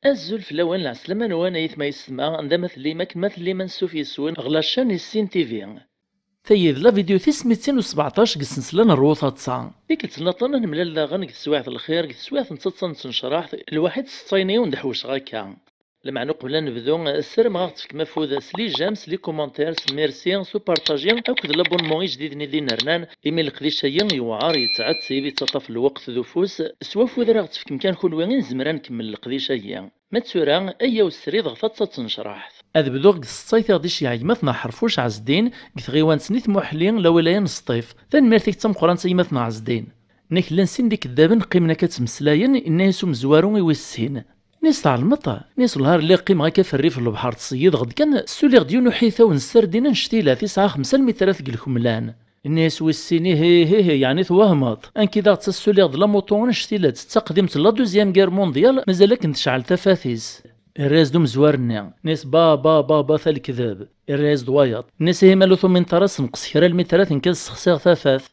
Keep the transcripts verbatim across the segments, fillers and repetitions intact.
Azul fell-awen, lɛeslama-nwen, ayetma yessetma, anda ma tellim, akken ma tellim, ansuf yes-wen ɣer la chaîne Issin T V. Tayi d la vidéo tis mitin u sbeɛṭac deg ssensla n Rwu Taḍsa. Tikkelt nniḍen ad nemlal daɣen deg teswiɛt n lxir, deg teswiɛt n taḍsa n tnecraḥt, lwaḥid settayni ur d-ḥewceɣ akka. Lameɛna uqbel ad nebdu, ssarameɣ ad aɣ-tefkem afud s les j'aime, s les commentaires, s merci, s upartaji akked l'abonnement ijdiden i d-inernan, imi leqdic-agi yewɛer, yettɛettib, yettaṭṭaf lweqt d ufus. S wafud ara aɣ-tefkem kan kunwi i nezmer ad nkemmel leqdic-agi. Ma d tura, ayyaw srid ɣef taḍsa n tnecraḥt. Ad bduɣ deg tseṭṭayt i ɣ-d-iceyyeɛ gma-tneɣ Ḥerfuc Ɛezdin, deg tɣiwant n At Muḥli, lawilaya n Sṭif. Tanemmirt-ik d tameqqrant a gma-tneɣ Ɛezdin. Nek llan sin d ikeddaben qqimen akka ttmeslayen, inna-yas umezwaru i wis sin. Nis tɛelmeḍ? Nis lhar lliɣ qqimeɣ akka f rrif n lebḥer ttṣeyyideɣ-d kan, ssuliɣ-d yiwen uḥitaw n ssardin annect-ilat, isɛa xemsa lmitrat deg lekmlan. Inna-yas wis sin, ihi, ihi, ihi, yeɛni twehmeḍ. Anki daɣ ttasuliɣ-d lamuṭu annect-ilat d taqdimt n la deuxième guerre mondiale, mazal akken tecɛel tafat-is. Irra-yas-d umezwar-nni, inna-yas ba, ba, ba, ba, ta lekdeb. Irra-yas-d wayeḍ, inna-yas ihi ma lu tumineḍ ara senqes kra lmitrat nekk ad ssexsiɣ tafat.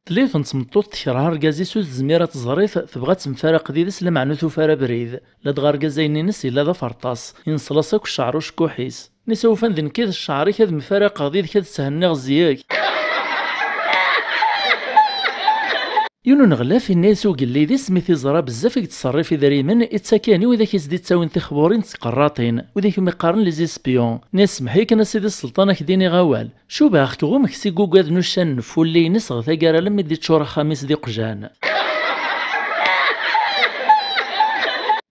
Tella yiwet n tmeṭṭut tekṛeh argaz-is ur tezmir ad teẓr-it, tebɣa ad temfaraq did-s lameɛna ur tufi ara abrid. Ladɣa argaz-a-ines yella d aferṭas, ineṣṣel-as akk ccɛer ucekkuḥ-is. Inna-yas ufan d nekk i d ccɛer-ik ad mfaraqeɣ did-k ad thenniɣ zik. Yiwen uneɣlaf inna-yas ugellid-is mi t-iẓra bezzaf i yettṣerrif idrimen, ittak-ahen i widak i s-d-ittawin tixburin d tqerraṭin, widak umi qqaren les espions. Inna-yas semmeḥ-iyi kan a sidi sselṭan ad k-d-iniɣ awal. Cubaɣ-k ɣummet-t i yugad n uccan n fulli-ines ɣer taggara alammi d-iččur axxam-is d iqjan.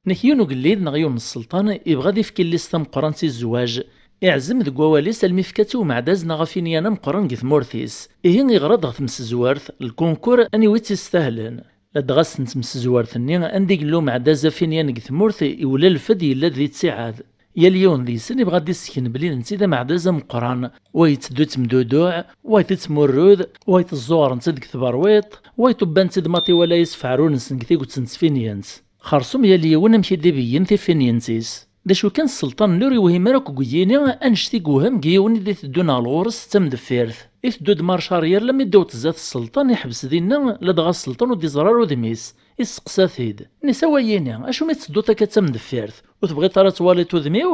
Nek yiwen ugellid neɣ yiwen n sselṭan ibɣa ad ifk illi-s tameqqrant i zzwaǧ. Iɛzem deg wawal-is almi ifka-tt i umeɛdaz neɣ afinyan ameqqran deg tmurt-is. Ihi iɣra-d ɣer tmesezwert, lkunkur, aniwi tt-istahlen. Ladɣa ass n tmesezwert-nni anda i yella umeɛdaz afinyan deg tmurt, iwlal-f-d yella-d di ttiɛad. Yal yiwen deg-sen ibɣa ad d-issken belli d netta i d ameɛdaz ameqqran. Wa yetteddu d temduduɛ, wa d timurrud, wa d tẓuɣrent-id deg tberwiṭ, wa d tubbant-id maṭi wala isefɛerun-nsen deg tiget n tfinyent. Xersum yal yiwen amek i d-ibeyyen tifinyent-is. D acu kan, sselṭan-nni ur yewhim ara akk deg yini annect i yewhem deg yiwen i d-iteddun ɣer ɣur-s d tamdeffirt. Iteddu-d marche arrière lammi d-iwweḍ zdat sselṭan, iḥbes dinna, ladɣa sselṭan ur d-iẓer ara udem-is. Isteqsa-t-id. Inna-yas a wayini, acumi tettedduḍ akka d tamdeffirt? Ur tebɣiḍ ara ad twaliḍ udem-iw?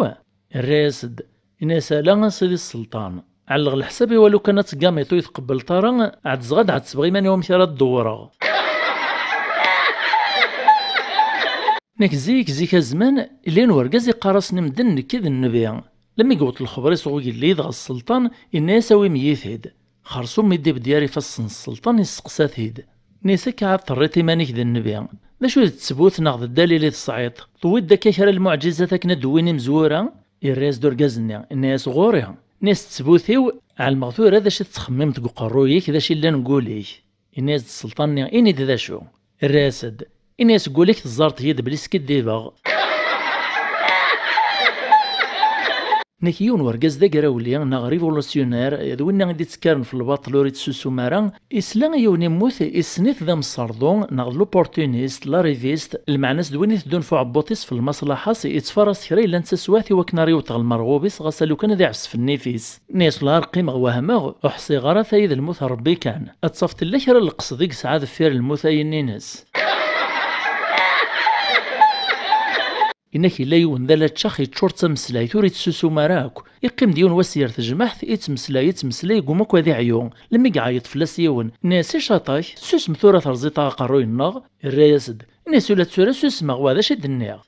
Irra-yas-d, inna-yas ala a sidi sselṭan. Ɛelleɣ leḥsab-iw a lukan ad teggamiḍ ur yi-tqebbleḍ ara, ɛeddzeɣ ad ɛettbeɣ iman-iw amek ara d-dewwreɣ. Nek zik, zik a zman, illan urgaz iqqar-asen i medden nekki d nnbi. Lammi yewweḍ lexber-is ɣer ugellid ɣer sselṭan, inna-yas awim-iyi-t-id. Xersum mi d-ibedd yar ifassen n sselṭan, isteqsa-t-id. Inna-yas akka ɛad terriḍ iman-ik d nnbi. D acu d ttbut neɣ d ddalil i tesɛiḍ? Tewwiḍ-d akka kra n lmuɛǧizat akken ad d-wwin imezwura? Irra-yas-d urgaz-nni, inna-yas ɣur-i. Inna-yas ttbut-iw, ɛelmeɣ tura d acu i tettxemmimeḍ deg uqerruy-ik, d acu yellan deg wul-ik. Inna-yas-d sselṭan-nni, ini-d d acu. Irra-yas-d, ini-as deg wul-ik teẓẓareḍ-iyi-d belli skiddibeɣ. Nek yiwen wergaz d agrawli neɣ révolutionnaire, d winna i d-ittekkaren f lbaṭel ur ittsusum ara, isla i yiwen immut, issen-it d amserḍu neɣ d l'opportuniste, l'arriviste, lmeɛna-s d win iteddun f uɛebbuṭ-is f lmaṣlaḥa-s, ittfaras kra yellan d taswiɛt i wakken ara iwet ɣer lmerɣub-is ɣas alukan ad iɛfes f nnif-is. Nniɣ-as lɛar qqimeɣ wehmeɣ, ur ḥṣiɣ ara tayi d lmut n Ṛebbi kan. Ad tafeḍ tella kra n lqesd i yesɛa deffir lmut-ayi-nni-ines. Inak yella yiwen d alaččax yeččur d tameslayt, ur itsusum ara akk. Iqqim d yiwen wass yer tejmaɛt, ittmeslay, ittmeslay, yegguma akk ad iɛyu. Lemmi yeɛyeḍ fell-as yiwen, nniɣ-as icaṭ-ak, susem tura terẓiḍ-aɣ aqerruy-nneɣ. Irra-yas-d, nniɣ-as ula d tura susmeɣ, wa d acu i d-nniɣ?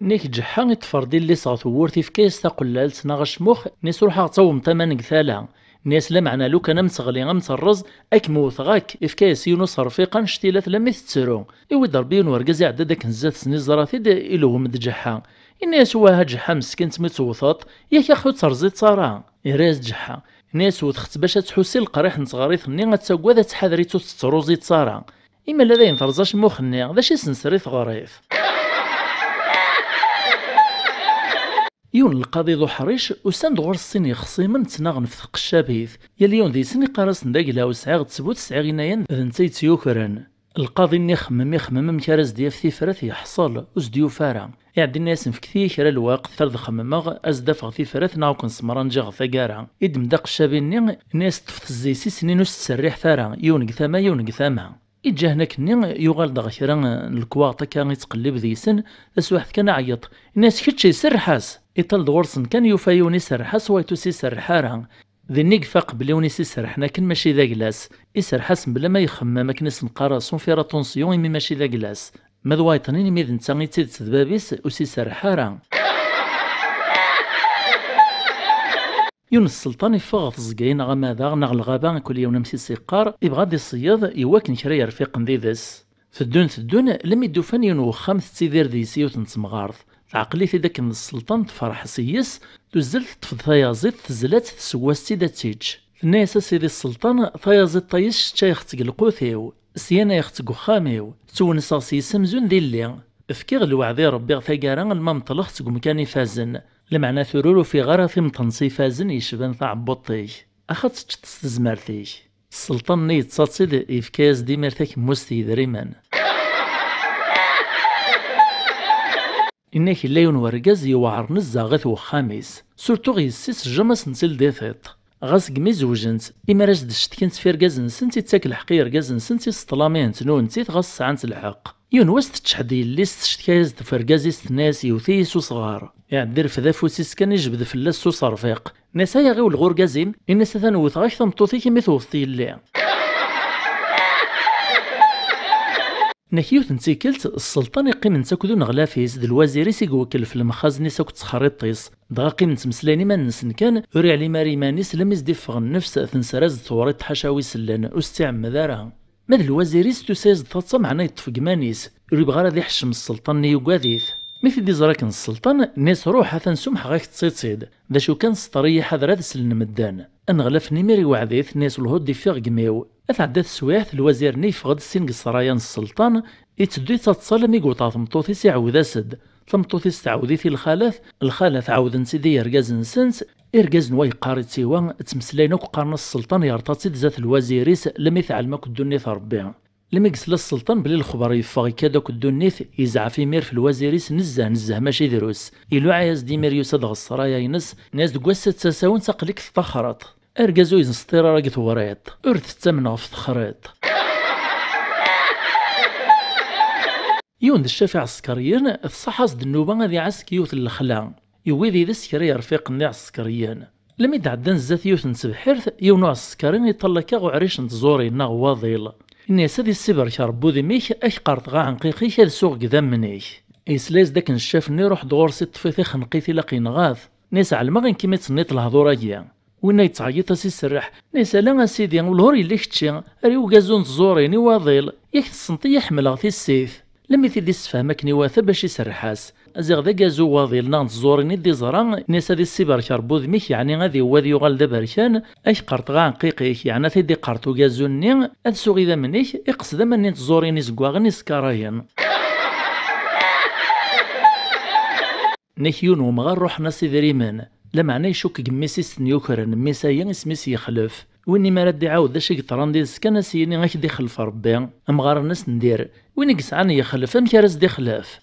Nek Ǧeḥḥa iṭṭfer-d illi-s ɣer tewwurt, ifka-yas taqellalt neɣ acmux, nniɣ-as ruḥ-aɣ ttawmeḍ aman deg tala. Nniɣ-as lameɛna lukan am teɣli am terreẓ, ad kem-wwteɣ akk. Ifka-yas yiwen userfiq annect-ilat lammi tettru. Iwwi-d Ṛebbi yiwen wergaz iɛedda-d akken zdat-sen, iẓra-t-id, ilewhem-d Ǧeḥḥa. Inna-yas wah a Ǧeḥḥa meskin mi tt-tewwteḍ, yak ax ur terẓiḍ ara. Irra-yas-d Ǧeḥḥa, inna-yas wwteɣ-tt bac ad tḥuss i leqriḥ n tɣarit-nni, ad taggad ad tḥader i tt-ur tettruẓi ara. Imi la dayen terẓa acmux-nni, d acu i s-nesri teɣrit? Yiwen n lqaḍi d uḥric, usan-d ɣur-s sin yexṣimen ttnaɣen f tqeccabit. Yal yiwen deg-sen iqqar-asen d agla-w, sɛiɣ ttbut, sɛiɣ inayen, d netta yettyukren. Lqaḍi-nni ixemmem, ixemmem amek ara s-d-yaf tifrat, yeḥṣel, ur s-d-yufi ara. Iɛeddi-nni-asen: "Fket-iyi kra lweqt, ar d xemmemeɣ, ad s-d-afeɣ tifrat, neɣ ad ken-semreɣ nǧiɣ taggara." Iddem-d aqeccabi-nni, inna-yas: "Ṭṭfet zzi-s i snin, ur s-ttserriḥet ara, yiwen deg tama, yiwen deg tama." Iǧǧa-hen akkenni, yuɣal-d ɣer kra n lekwaɣeḍ akka, ittqellib deg-sen, taswiɛt kan aɛeyyeṭ. Inna-yas: "Kečč, iserreḥ-as!" Iṭal-d ɣur-sen kan, yufa yiwen iserreḥ-as, wayeḍ ur s-iserreḥ ara. Din i yeffa aqbel i win i s-iserrḥen akken, mačči d agla-s. Iserreḥ-as mebla ma ixemmem, akken i s-neqqar sans faire attention, imi mačči d agla-s. Ma d wayeḍ-nni, imi d netta i d tidet d bab-is, ur s-iserreḥ ara. Yiwen n sselṭan iffeɣ ɣer teẓgi neɣ amadaɣ neɣ lɣaba, kul yiwen amek i s-iqqar, ibɣa ad iṣeyyeḍ i wakken kra yerfiqen did-s. Teddun, teddun, lemmi d-ufan yiwen n wexxam tettidir deg-s yiwet n temɣart. Teɛqel-it-id akken d sselṭan, tefreḥ s yes, tuzzel teṭṭef-d tayaziḍt, tezla-tt, teswa-tt-id ad tt-tečč. Tenna-yas: "A sidi sselṭan, tayaziḍt-a-yis ččayeɣ-tt deg lqut-iw, syan ayeɣ-tt deg uxxam-iw, ttwenseɣ s yes amzun d illi. Fkiɣ lweɛd i Rebbi ɣer taggara alma meṭleɣ-tt deg umkan ifazen. Lameɛna tura ur ufiɣ ara timeṭ-nnes ifazen yecban taɛebbuḍt-ik. Ax ad teččeḍ s tezmert-ik." Sselṭan-nni yettaḍ-tt-id, yefka-yas-d imir takemmust n yedrimen. Inna-k: "Yella yiwen wergaz yewɛer nezzeh ɣef wexxam-is, surtout ɣef yessi-s, jamais as-nettili di tiṭ. Ɣas segmi zewjent, imi ara as-d-cetken ɣef yergazen-nsent, ittak lḥeqq i yergazen-nsent, iseṭṭlamihent nunti-t ɣas sɛant lḥeqq. Yiwen wass teččeḥ-d yelli-s, tectka-yas-d ɣef wergaz-is, tenna-yas: 'Yewwet-iyi s usɣar.' Iɛeddi rfed afus-is kan, ijbed fell-as s userfiq. Nna-s: 'Ay aɣiwel ɣer urgaz-im.' Inna-s: 'Atan wwteɣ-ak tameṭṭut-ik imi tewwteḍ yelli.'" Nna-k: Yiwet n tikkelt, sselṭan iqqimen-tt akked uneɣlaf-is d lwazir-is i iwekkel ɣef lemxazen-is akked texriḍt-is. Dɣa qqimen ttmeslayen iman-nsen kan, ur iɛlim ara iman-is, lammi s-d-iffeɣ nnefs, tenser-as-d tewriḍt ḥaca wi sellen, ur s-tt-iɛemmed ara. Ma d lwazir-is, tusa-yas-d taḍsa, meɛna yeṭṭef deg iman-is, ur yebɣi ara ad iḥeccem sselṭan-nni, yugad-it. Mi t-id-iẓra akken sselṭan, nna-s: "Ruḥ, atan sumḥeɣ-ak-tt-id. D acu kan, sṭer-iyi, ḥader ad slen medden." Aneɣlaf-nni imir iweɛɛed-it, nna-s: "Lhuḍ iffeɣ deg imi-w." Ad tɛedda teswiɛt, lwazir-nni yeffeɣ-d sin deg ssraya n sselṭan, itteddu yettaḍsa almi yewweḍ ɣer tmeṭṭut-is, iɛawed-as-d. Tameṭṭut-is tɛawed-it i lxalat, lxalat ɛawdent-tt-id i yergazen-nsent. Irgazen wa yeqqar-itt i wa, ttmeslayen akk qqaren-as sselṭan yerṭa-tt-id zdat lwazir-is, lemmi teɛlem akk ddunit Rebbi. Lemmi yesla sselṭan belli lexber yeffeɣ ikad akk ddunit, yezɛef imir f lwazir-is nezzeh, nezzeh mačči drus. Iluɛa-yas-d imir, yusa-d ɣer ssraya-ines, nna-s: "Deg wass-a d tasawent, aql-ik teṭṭaxreḍ. Argaz ur yenṣeṭṭir ara deg tewriḍt, ur tettamneɣ ɣef texriḍt." Yiwen d ccaf iɛsekriyen, tṣaḥ-as-d nnuba ad iɛass deg yiwet n lexla. Yewwi did-s kra yerfiqen d iɛsekriyen. Lemmi d-ɛeddan zdat yiwet n tebḥirt, yiwen uɛsekri iṭall akka uɛric n tẓurin neɣ waḍil. Inna-yas: "Ad issibarek Ṛebbi udem-ik, ad k-qerṭeɣ aɛenqiq-ik, ad suɣ deg idammen-ik." Yesla-yas-d akken ccaf-nni, iruḥ-d ɣur-s, iṭṭef-it, ixneq-it, ilaq yenɣa-t. Nna-yas: "Ɛelmeɣ akken i tenniḍ lehdur-agi." Winna yettɛeyyiṭ-as, iserreḥ, nna-yas: "Ala a sidi, welhur yella kečči, ar i ugazu n tẓurin, i waḍil, yak tessneḍ-iyi ḥemmleɣ tissit." Lemmi t-id-issefhem akken iwata bac iserreḥ-as. Ziɣ d agazu n waḍil neɣ n tẓurin i d-iẓra, nna-yas: "Ad issibarek Ṛebbi udem-ik, yeɛni ad iwwad yuɣal d aberkan, ad k-qerṭeɣ aɛenqiq-ik." Yeɛni ad t-id-iqerṭ ugazu-nni, ad suɣ idammen-ik, iqqes d aman-nni n tẓurin izeggaɣen iskarayen. Nna-k: Yiwen wemɣar ruḥen-as idrimen, lameɛna icukk deg mmi-s i s-ten-yukren, mmi-s-ayi isem-is yexlef. Win imi ara d-iɛawed d acu i yeḍran did-s kan, ad s-yini: "Ad k-d-ixlef Ṛebbi." Amɣar-nnes n dir: "Win i yesɛan yexlef, amek ara s-d-ixlef?"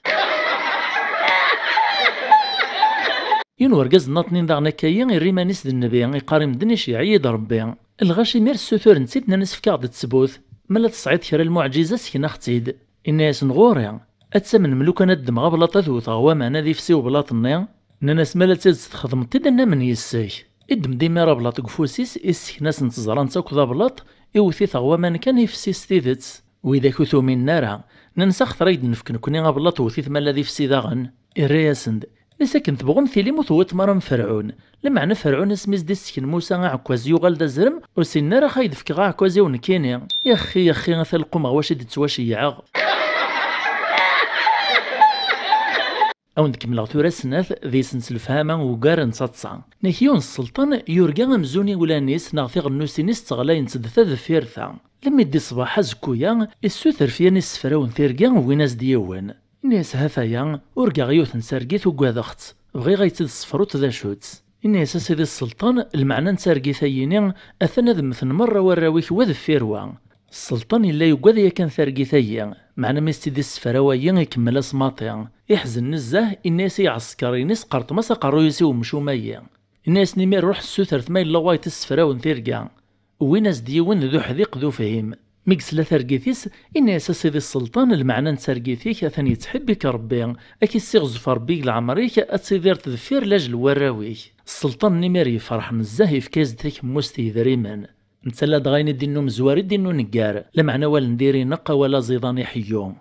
Yiwen wergaz nnaṭnin daɣen akka-yi, irra iman-is d nnbi, iqqar i medden: "Iceyyeɛ-iyi-d Ṛebbi." Lɣaci imir ssuturen-tt-id, nnan-as: "Efk-aɣ-d ttbut, ma la tesɛiḍ kra n lmuɛǧiza, sken-aɣ-tt-id." Inna-yasen: "Ɣur-i, ad tamnem lukan ad ddmeɣ ablaṭ ad wteɣ waman ad ifsi ublaṭ-nni?" Nnan-as: "Ma la d tidet txedmeḍ-t-id, ad namen yes-k." Iddem-d imir ablaṭ deg ufus-is, issken-asen-t, ẓran-t akk d ablaṭ, iwet-it ɣer waman kan, ifsi s tidet. Widak ur t-uminen ara. Nnan-as: "Axaṭer ay d-nefk nekni ablaṭ, wet-it ma la d ifsi daɣen." Irra-yasen-d: "Nnan-as: Akken tebɣum tilim, ur tewwiḍem ara am Ferɛun. Lameɛna Ferɛun, asmi s-d-issken Musa aɛekkaz, yuɣal d azrem, ur sinen ara ax ay d-fkeɣ aɛekkaz-iw nekkini. Yaxxi, yaxxi, a ta lqum ɣer wacu i d-ttwaceyyɛeɣ." Ad wen-d-kemmleɣ tura snat, deg-sent lefhama ugar n taḍsa. Nna-k: Yiwen sselṭan yurga amzun iwlan-is neɣ tiɣennusin-is ttɣlayent-d ta deffir ta. Lemmi d-iṣbeḥ azekku-ya, issuter f yan isefra-w n tirga, wwin-as-d yiwen. Inna-yas: "Hataya, urgaɣ yiwet n targit, ugadeɣ-tt. Bɣiɣ ad yi-tt-id-tessefruḍ d acu-tt." Inna-yas: "A sidi sselṭan, lmeɛna n targit-ayini, atan ad mmten merra warraw-ik wa deffir wa. Sselṭan yella yugad yakan targit-agi, meɛna mi s-tt-id-issefra wayi ikemmel-as maṭi. Iḥzen nezzeh, inna-yas i iɛesker-ines: "Qerṭem-as aqerruy-is i umcum-ayi." Inna-yasen: "Imir ruḥ ssutret ma yella wayeḍ issefrawen tirga." Wwin-as-d yiwen d uḥdiq d ufhim. Mi yesla targit-is, inna-yas: "A sidi sselṭan, lmeɛna n targit-ik atan yettḥibbi-k Rebbi, ad k-issiɣzef Rebbi deg leɛmer-ik, ad tidireḍ deffir laj n warraw-ik." Sselṭan-nni imir yefreḥ nezzeh, yefka-yas-d takemmust n yedrimen. Netta ladɣa ayen i d-inna umezwar i d-inna uneggar, lameɛna awal n diri ineqq, awal aẓidan iḥeyyu.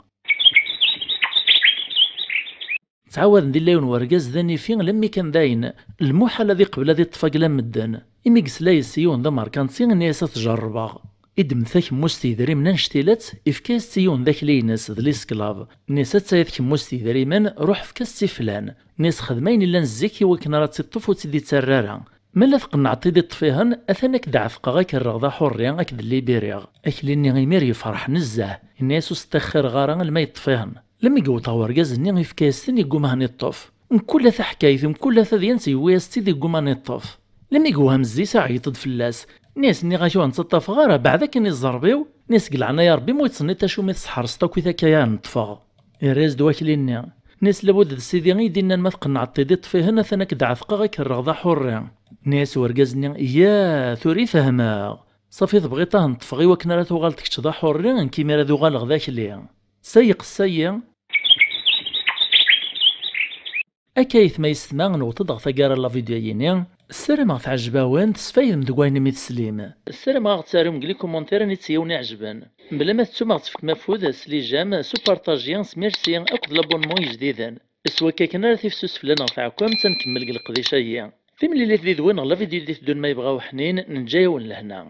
Ttɛawaden di illa yiwen wergaz d anifi, lemmi kan dayen, lmuḥal ad iqbel ad iṭṭef agla n medden. Imi yesla yes yiwen d amerkanti, inna-yas: "Ad t-jerrbeɣ." Iddem takemmust n yedrimen annect-ilatt, ifka-yas-tt i yiwen d akli-ines, d lisklav. Inna-yas: "Atta-ya tkemmust n yedrimen, ruḥ efk-as-tt i flan." Inna-yas: "Xdem ayen illan zik i wakken ara tt-iṭṭef ur tt-id-ittarra ara. Ma la tqennɛeḍ-tt-id iṭṭef-ihen, atan ad k-d-ɛetqeɣ, ad k-rreɣ d aḥurri, ad k-d-libiriɣ. Akli-nni imir yefreḥ nezzeh, inna-yas: Ur s-ṭṭixxireɣ ara alma yeṭṭef-ihen." Lemmi yewweḍ ɣer urgaz-nni, ifka-yas-ten, yegguma ad ten-iṭṭef. Mkul taḥkayt, mkul tadyant, yewwi-yas-tt-id, yegguma ad ten-iṭṭef. Lemmi yewhem zzi-s, iɛeyyeḍ-d fell-as. Inna-yas: "Nniɣ-ak ur ten-ttaṭṭafeɣ ara, beɛd akken i ẓẓerb-iw." Inna-yas: "Deg leɛnaya Rebbi, ma ur yi-tettniteḍ acumi tḥerseḍ akk i takka ara neṭṭfeɣ." Irra-yas-d wakli-nni. Inna-yas: "Labud d sidi i yi-d-innan ma tqennɛeḍ-t-id iṭṭef-ihen, atan ad k-d-ɛetqeɣ, ad k-rreɣ d aḥurri." Inna-yas urgaz-nni: "Ya, tura i fehmeɣ. Safi tebɣiḍ ad ten-ṭṭfeɣ i wakken ara tuɣaleḍ kečč d aḥurri, nekk imir ad uɣaleɣ d akli." Sa yeqqes-ayi. Akka aytma yessetma, newweḍ-d ɣer taggara n la vidéo-yini. Ssarameɣ teɛjeb-awen, tesfaydem deg wayen imi teslim. Ssarameɣ ad ɣ-d-tarum deg les commentaires anita i wen-iɛejben. Mebla ma tettum ad ɣ-d-tefkem afud s les j'aime, s upartaji, s merci akked l'abonnement ijdiden. S wakka kan ara tifsus fell-aneɣ tɛekkamt, ad nkemmel deg leqdic-agi. Timlilit did-wen ɣer la vidéo i d-iteddun ma yebɣa uḥnin, neǧǧa-yawen lehna.